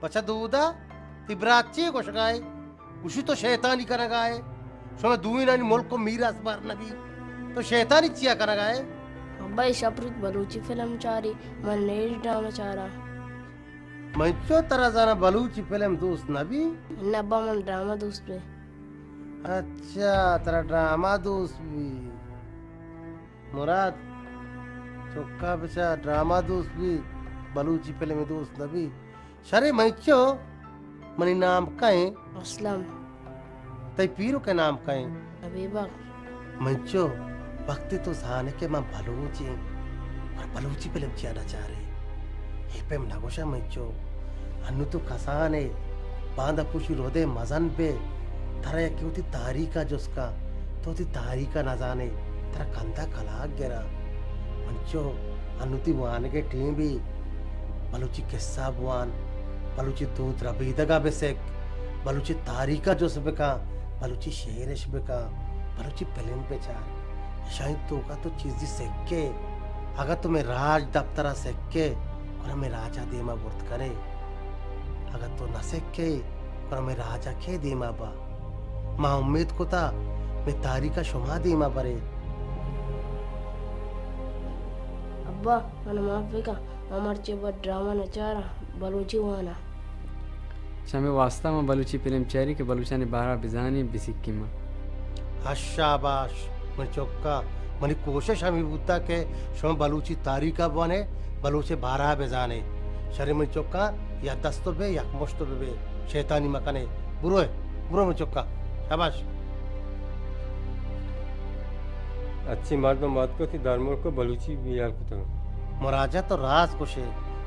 بچہ دودا، تئی برات چے گوشگا ئے؟ گوشی تو شیطانی کنگا ئے۔ شما دوئینانی ملک و میراث بار نبی۔ تو شیطانی چیا کنگا ئے؟ ابا، اے شپ روچ بلوچی فلم چاری، من نیش ڈرامہ چارا۔ من چو ترا زانا بلوچی فلم دوست نبی؟ نہ ابا، من ڈرامہ دوست بی۔ اچھا، ترا ڈرامہ دوست بی۔ مراد، چکا بچا ڈرامہ دوست بی، بلوچی فلم دوست نبی۔ شرے منچو، منی نام کئے؟ اسلم۔ تئی پیرک ءِ نام کئے؟ حبیبہ۔ منچو، وقتی تو زانے کہ من بلوچ ایں، پر بلوچی فلم چیا نہ چارے؟ اے پیم نہ گوشاں منچو۔ انو تو کسان ئے، باندا پوشی رودے مزن بے، ترا یکے وتی تاریخ ءَ جست کن، تو وتی تاریخ ءَ نہ زانے، ترا کندہ کلاگ گراں۔ منچو، انو تئی وانگ ءِ ٹیم بی، بلوچی قصہ بوان، بلوچی دود ربیدگ ءَ بہ سک، بلوچی تاریخ ءَ جست بکن، بلوچی شعر اش بکن، بلوچی فلم بچار۔ اشانی توکا تو چیزی سکے، اگاں تو مئے راج دپتر ءَ سکے، گڑا مئے راج ءَ دیما برت کنے۔ اگاں تو نہ سکے، گڑا مئے راج ءَ کے دیما با؟ ما امیت کتا، مئے تاریخ ءَ شما دیما برے۔ ابا، من معاف بکن، ما مرچی بد ڈرامہ نہ چاراں، بلوچی واناں۔ چمے واسطہ ما بلوچی فلم چاری کہ بلوچانی بارہ ءَ بزانیں، بسکیں ما۔ ہش شاباش، من چکا، منی کوشش ہمے بوتا کہ شما بلوچی تاریخ ءَ بوانے، بلوچ ءِ بارہ ءَ بزانے۔ شرے من چکا، یک دست بے، یک مشت بے، شیطانی مکنے۔ برو، برو من چکا۔ شاباش۔ اچھی مردم آتکو تی درملک بلوچی بیال کتگ۔ مراجہ تو راست گوشے،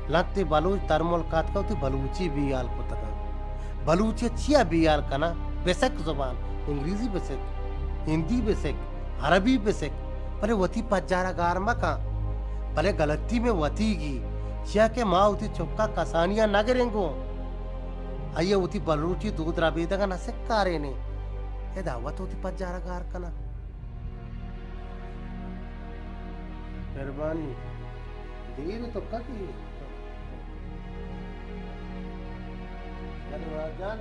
لنتے بلوچ درملک آتکو تی بلوچی بیال کتگ۔ بلوچی چیا بیال کنا؟ بسک زبان، انگریزی بسک، ہندی بسک، عربی بسک، بلے وتی پجارا گار مکن۔ بلے غلطی میں وتی گی، چیا کہ ما وتی چکا کسانیا نہ گرنگو۔ آئی ءَ وتی بلوچی دود ربیدگ ءَ نہ سکارینیں۔ ادا وت وتی پجارا گار کناں۔ مہربانی۔ دیر تو کتی۔ یعنی مراد جان،